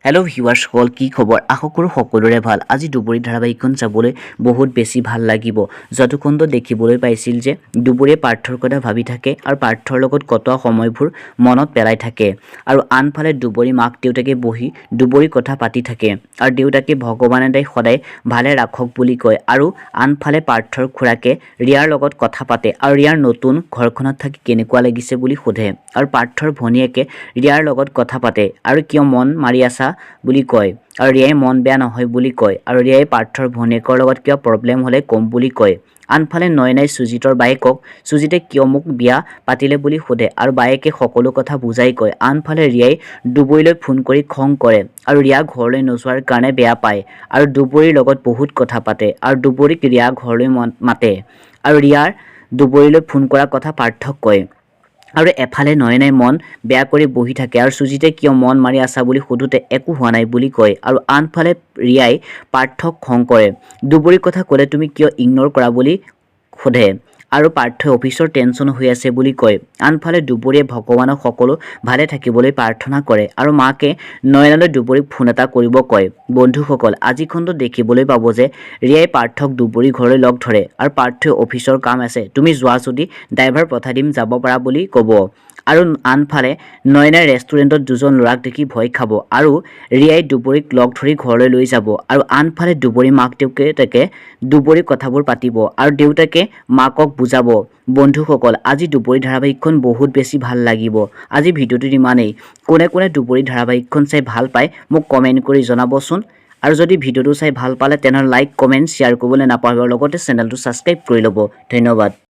Hello' ভিউৱাৰ্ছসকল, কি খবৰ? আশা কৰোঁ সকলোৰে ভাল। আজি দুবৰি ধাৰাবাহিকখন চাবলৈ বহুত বেছি ভাল লাগিব। যোৱাটো খণ্ডত দেখিবলৈ পাইছিল যে দুবৰীয়ে পাৰ্থৰ কথা ভাবি থাকে আৰু পাৰ্থৰ লগত কটোৱা সময়বোৰ মনত পেলাই থাকে। আৰু আনফালে দুবৰী মাক দেউতাকে বহি দুবৰীৰ কথা পাতি থাকে আৰু দেউতাকে ভগৱানে তাইক সদায় ভালে ৰাখক বুলি কয়। আৰু আনফালে পাৰ্থৰ খুৰাকে ৰিয়াৰ লগত কথা পাতে আৰু ৰিয়াৰ নতুন ঘৰখনত থাকি কেনেকুৱা লাগিছে বুলি সোধে। আৰু পাৰ্থৰ ভনীয়েকে ৰিয়াৰ লগত কথা পাতে আৰু কিয় মন মাৰি আছা বুলি কয় আৰু ৰিয়াই মন বেয়া নহয় বুলি কয় আৰু ৰিয়াই পাৰ্থৰ ভনীয়েকৰ লগত কিবা প্ৰব্লেম হ'লে ক'ম বুলি কয়। আনফালে নয়নাই সুজিতৰ বায়েকক সুজিতে কিয় মোক বিয়া পাতিলে বুলি সোধে আৰু বায়েকে সকলো কথা বুজাই কয়। আনফালে ৰিয়াই দুবৰীলৈ ফোন কৰি খং কৰে আৰু ৰিয়া ঘৰলৈ নোযোৱাৰ কাৰণে বেয়া পায় আৰু দুবৰীৰ লগত বহুত কথা পাতে আৰু দুবৰীক ৰিয়া ঘৰলৈ মাতে আৰু ৰিয়াৰ দুবৰীলৈ ফোন কৰা কথা পাৰ্থক কয়। আৰু এফালে নয়নাই মন বেয়া কৰি বহি থাকে আৰু সুজিতে কিয় মন মাৰি আছা বুলি সোধোতে একো হোৱা নাই বুলি কয়। আৰু আনফালে ৰিয়াই পাৰ্থক খং কৰে, দুবৰীৰ কথা ক'লে তুমি কিয় ইগন'ৰ কৰা বুলি সোধে আৰু পাৰ্থই অফিচৰ টেনশ্যন হৈ আছে বুলি কয়। আনফালে দুবৰীয়ে ভগৱানক সকলো ভালে থাকিবলৈ প্ৰাৰ্থনা কৰে আৰু মাকে নয়নালৈ দুবৰীক ফোন এটা কৰিব কয়। বন্ধুসকল, আজি খণ্ডত দেখিবলৈ পাব যে ৰিয়াই পাৰ্থক দুবৰী ঘৰলৈ লগ ধৰে আৰু পাৰ্থই অফিচৰ কাম আছে, তুমি যোৱা যদি ড্ৰাইভাৰ পঠাই দিম, যাব পাৰা বুলি ক'ব। আৰু আনফালে নয়নাই ৰেষ্টুৰেণ্টত দুজন ল'ৰাক দেখি ভয় খাব আৰু ৰিয়াই দুবৰীক লগ ধৰি ঘৰলৈ লৈ যাব। আৰু আনফালে দুবৰী মাক দেউতাকে দুবৰীৰ কথাবোৰ পাতিব আৰু দেউতাকে মাকক বুজাব। বন্ধুসকল, আজি দুবৰী ধাৰাবাহিকখন বহুত বেছি ভাল লাগিব। আজি ভিডিঅ'টোত ইমানেই। কোনে কোনে দুবৰী ধাৰাবাহিকখন চাই ভাল পায়, মোক কমেণ্ট কৰি জনাবচোন। আৰু যদি ভিডিঅ'টো চাই ভাল পালে, তেনেহ'লে লাইক, কমেণ্ট, শ্বেয়াৰ কৰিবলৈ নাপাহৰিব, লগতে চেনেলটো ছাবস্ক্ৰাইব কৰি ল'ব। ধন্যবাদ।